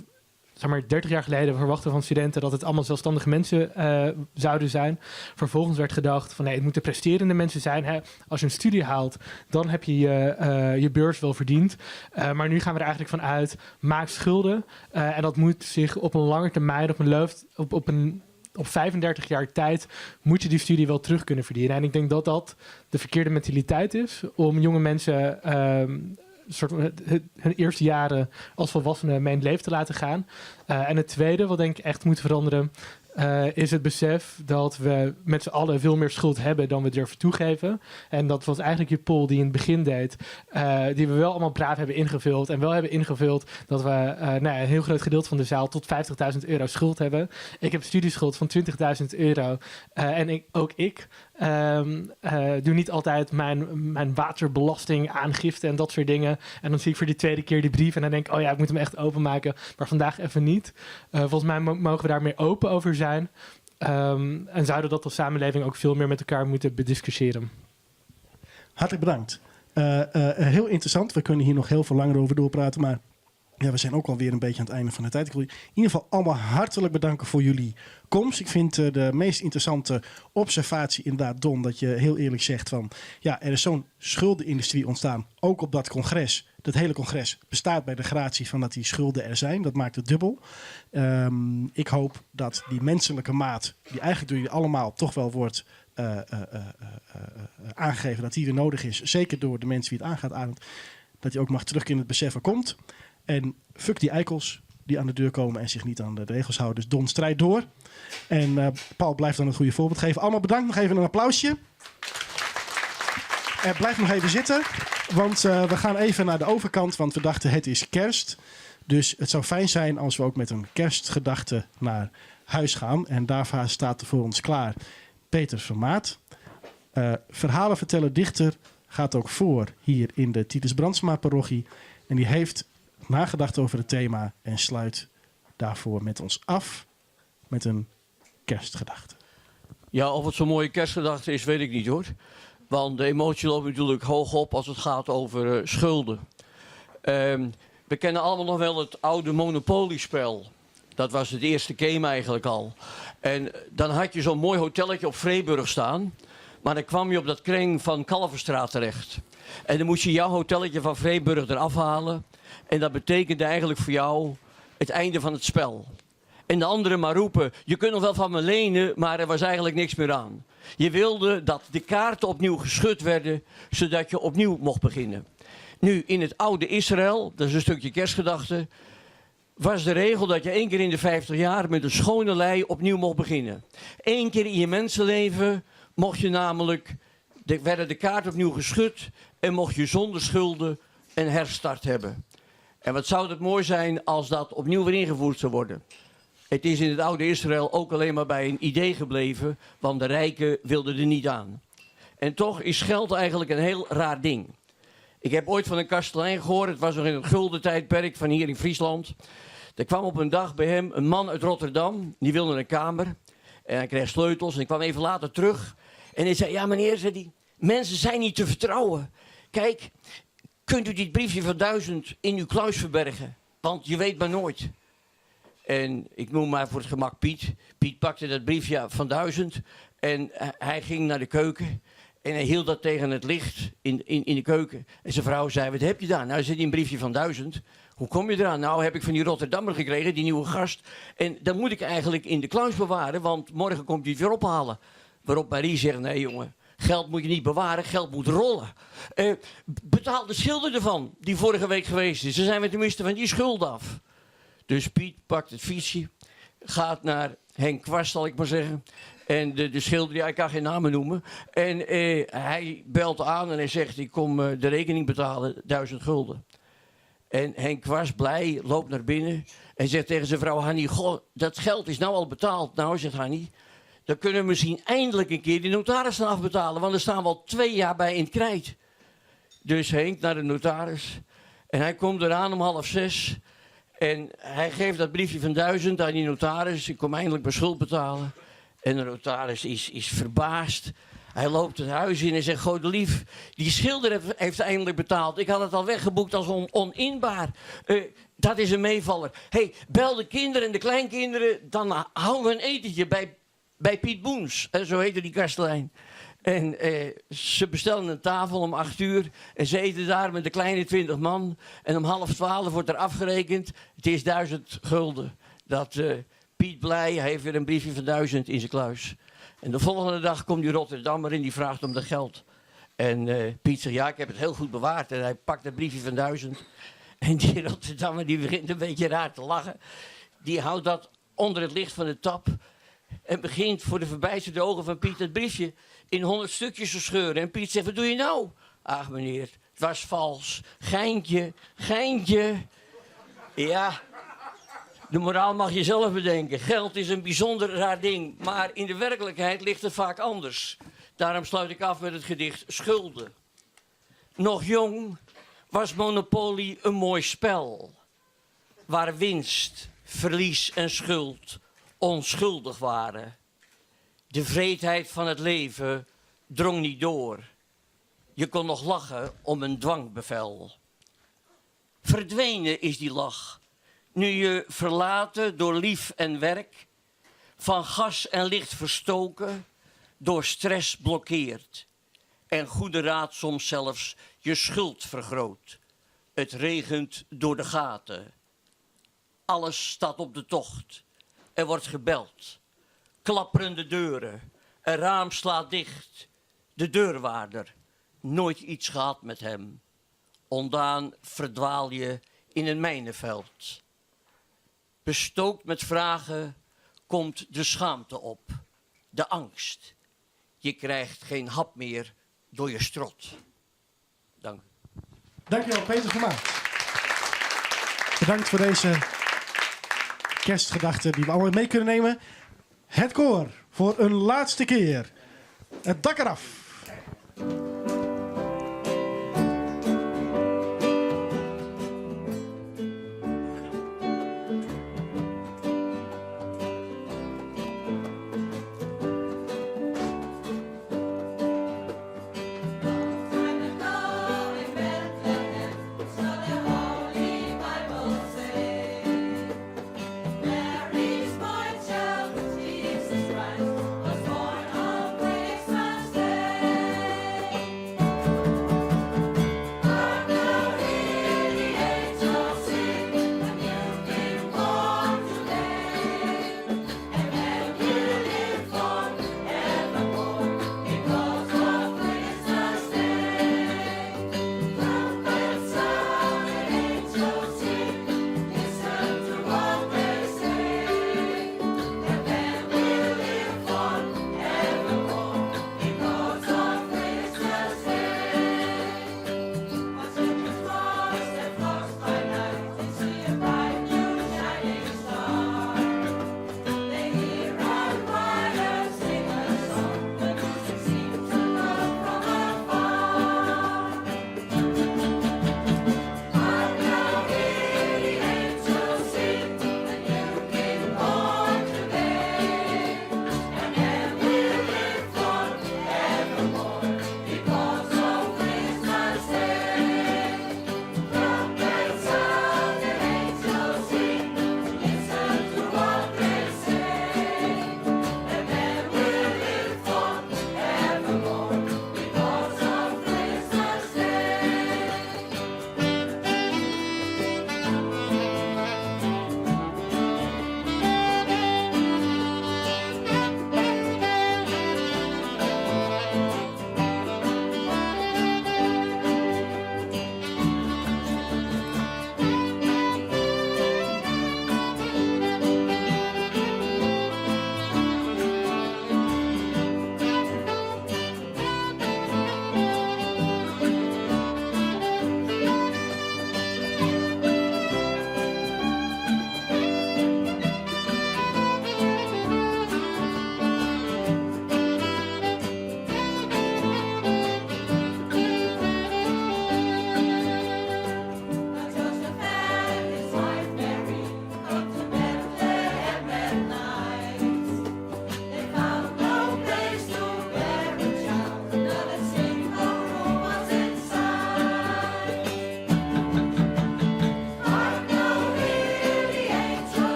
zeg maar 30 jaar geleden, verwachten van studenten dat het allemaal zelfstandige mensen zouden zijn. Vervolgens werd gedacht van nee, het moeten presterende mensen zijn. Hè? Als je een studie haalt, dan heb je je beurs wel verdiend. Maar nu gaan we er eigenlijk van uit, maak schulden. En dat moet zich op een lange termijn, op 35 jaar tijd, moet je die studie wel terug kunnen verdienen. En ik denk dat dat de verkeerde mentaliteit is om jonge mensen... soort hun eerste jaren als volwassenen mee in het leven te laten gaan. En het tweede, wat denk ik echt moet veranderen, is het besef dat we met z'n allen veel meer schuld hebben dan we durven toegeven. En dat was eigenlijk je poll die in het begin deed, die we wel allemaal braaf hebben ingevuld. En wel hebben ingevuld dat we een heel groot gedeelte van de zaal tot 50.000 euro schuld hebben. Ik heb studieschuld van 20.000 euro. En ik doe niet altijd mijn waterbelasting aangifte en dat soort dingen. En dan zie ik voor die tweede keer die brief en dan denk ik, oh ja, ik moet hem echt openmaken. Maar vandaag even niet. Volgens mij mogen we daar meer open over zijn. En zouden dat als samenleving ook veel meer met elkaar moeten bediscussiëren. Hartelijk bedankt. Heel interessant. We kunnen hier nog heel veel langer over doorpraten, maar Ja, we zijn ook alweer een beetje aan het einde van de tijd. Ik wil jullie in ieder geval allemaal hartelijk bedanken voor jullie komst. Ik vind de meest interessante observatie inderdaad, Don, dat je heel eerlijk zegt van... Ja, er is zo'n schuldenindustrie ontstaan, ook op dat congres. Dat hele congres bestaat bij de gratie van dat die schulden er zijn. Dat maakt het dubbel. Ik hoop dat die menselijke maat, die eigenlijk door jullie allemaal toch wel wordt aangegeven, dat die weer nodig is. Zeker door de mensen wie het aangaat, Arend, dat die ook mag terugkeren in het besef er komt. En fuck die eikels die aan de deur komen en zich niet aan de regels houden. Dus Don, strijd door. En Paul blijft dan het goede voorbeeld geven. Allemaal bedankt. Nog even een applausje. En blijf nog even zitten, want we gaan even naar de overkant, want we dachten het is kerst. Dus het zou fijn zijn als we ook met een kerstgedachte naar huis gaan. En daarvoor staat er voor ons klaar Peter Vermaat. Verhalen vertellen dichter gaat ook voor hier in de Titus Brandsma parochie. En die heeft nagedacht over het thema en sluit daarvoor met ons af met een kerstgedachte. Ja, of het zo'n mooie kerstgedachte is, weet ik niet hoor. Want de emotie loopt natuurlijk hoog op als het gaat over schulden. We kennen allemaal nog wel het oude Monopoly-spel. Dat was het eerste game eigenlijk al. En dan had je zo'n mooi hotelletje op Vreeburg staan. Maar dan kwam je op dat kring van Kalverstraat terecht. En dan moest je jouw hotelletje van Vreeburg eraf halen. En dat betekende eigenlijk voor jou het einde van het spel. En de anderen maar roepen, je kunt nog wel van me lenen, maar er was eigenlijk niks meer aan. Je wilde dat de kaarten opnieuw geschud werden, zodat je opnieuw mocht beginnen. Nu, in het oude Israël, dat is een stukje kerstgedachte, was de regel dat je 1 keer in de 50 jaar met een schone lei opnieuw mocht beginnen. 1 keer in je mensenleven mocht je namelijk, de, werden de kaarten opnieuw geschud en mocht je zonder schulden een herstart hebben. En wat zou het mooi zijn als dat opnieuw weer ingevoerd zou worden. Het is in het oude Israël ook alleen maar bij een idee gebleven, want de rijken wilden er niet aan. En toch is geld eigenlijk een heel raar ding. Ik heb ooit van een kastelein gehoord, het was nog in het gulden tijdperk van hier in Friesland. Er kwam op een dag bij hem een man uit Rotterdam, die wilde een kamer. En hij kreeg sleutels en ik kwam even later terug. En hij zei, ja meneer, zei hij, mensen zijn niet te vertrouwen. Kijk, kunt u dit briefje van 1000 in uw kluis verbergen? Want je weet maar nooit. En ik noem maar voor het gemak Piet. Piet pakte dat briefje van 1000 en hij ging naar de keuken. En hij hield dat tegen het licht in de keuken. En zijn vrouw zei, wat heb je daar? Nou, zit een briefje van 1000. Hoe kom je eraan? Nou, heb ik van die Rotterdammer gekregen, die nieuwe gast. En dat moet ik eigenlijk in de kluis bewaren, want morgen komt hij het weer ophalen. Waarop Marie zegt, nee jongen, geld moet je niet bewaren, geld moet rollen. Betaal de schilder ervan, die vorige week geweest is. Dan zijn we tenminste van die schuld af. Dus Piet pakt het fietsje, gaat naar Henk Kwast, zal ik maar zeggen. En de schilder, ja, ik kan geen namen noemen. En hij belt aan en hij zegt, ik kom de rekening betalen, 1000 gulden. En Henk Kwast, blij, loopt naar binnen en zegt tegen zijn vrouw Hannie, goh, dat geld is nou al betaald. Nou, zegt Hannie, dan kunnen we misschien eindelijk een keer die notaris gaan afbetalen, want daar staan we al 2 jaar bij in het krijt. Dus Henk naar de notaris en hij komt eraan om 5:30. En hij geeft dat briefje van 1000 aan die notaris. Ik kom eindelijk mijn schuld betalen. En de notaris is verbaasd. Hij loopt het huis in en zegt, Godelief, die schilder heeft eindelijk betaald. Ik had het al weggeboekt als oninbaar. Dat is een meevaller. Hey, bel de kinderen en de kleinkinderen, dan houden we een etentje bij Piet Boens. En zo heette die kastelein. En ze bestellen een tafel om 8 uur en ze eten daar met de kleine 20 man. En om 11:30 wordt er afgerekend. Het is 1000 gulden. Dat Piet blij, hij heeft weer een briefje van 1000 in zijn kluis. En de volgende dag komt die Rotterdammer in, die vraagt om dat geld. En Piet zegt, ja, ik heb het heel goed bewaard. En hij pakt dat briefje van 1000. En die Rotterdammer die begint een beetje raar te lachen. Die houdt dat onder het licht van de tap. En begint voor de verbijsterde ogen van Piet het briefje in 100 stukjes te scheuren. En Piet zegt, wat doe je nou? Ach meneer, het was vals. Geintje, geintje. Ja, de moraal mag je zelf bedenken. Geld is een bijzonder raar ding, maar in de werkelijkheid ligt het vaak anders. Daarom sluit ik af met het gedicht Schulden. Nog jong was Monopoly een mooi spel, waar winst, verlies en schuld onschuldig waren. De wreedheid van het leven drong niet door. Je kon nog lachen om een dwangbevel. Verdwenen is die lach, nu je verlaten door lief en werk, van gas en licht verstoken, door stress blokkeert en goede raad soms zelfs je schuld vergroot. Het regent door de gaten. Alles staat op de tocht. Er wordt gebeld. Klapperende deuren. Een raam slaat dicht. De deurwaarder. Nooit iets gehad met hem. Ondaan verdwaal je in een mijnenveld. Bestookt met vragen komt de schaamte op. De angst. Je krijgt geen hap meer door je strot. Dank. Dankjewel, Peter Vermaat. Bedankt voor deze kerstgedachten die we allemaal mee kunnen nemen. Het koor voor een laatste keer. Het dak eraf.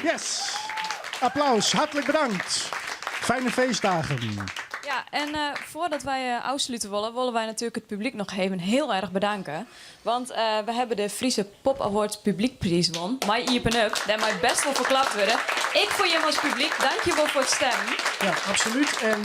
Yes! Applaus, hartelijk bedankt. Fijne feestdagen. Ja. Ja, en eh, foardat wy eh, ôfslute wolle, wolle wy natuerlik it publyk noch even hiel erch bedanke. Want eh, we hawwe de Friese Pop Awards Publykpriis wûn mei Iepen Up. Dêr mei bêst wol foar klapt wurde. Ek foar jim as publyk, dankjewol foar it stimmen. Ja, absolút. En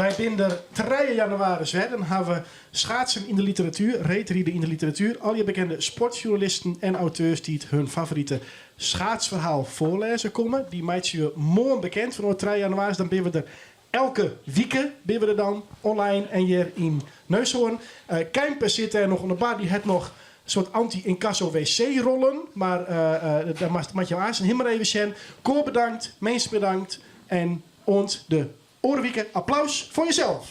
wy binne der trije jannewaris wer. Dan hawwe we schaatsen yn de literatuer, reedriden yn de literatuer. Al je bekende sportsjoernalisten en auteurs dy't hun favorite schaatsferhaal foarlêze komme. Dy meitsje we moarn bekend fan oar trije jannewaris. Dan binne we der elke wike binne we der dan online en hjir yn Neushoorn. Uh, Keimpe sit dêr noch oan de bar. Dy hat noch in soart anty-incasso wc-rollen. Mar uh, uh, dêr moat je aanst him mar even sjen. Koar bedankt, minsken bedankt en oant de oare wike. Applaus foar jesels.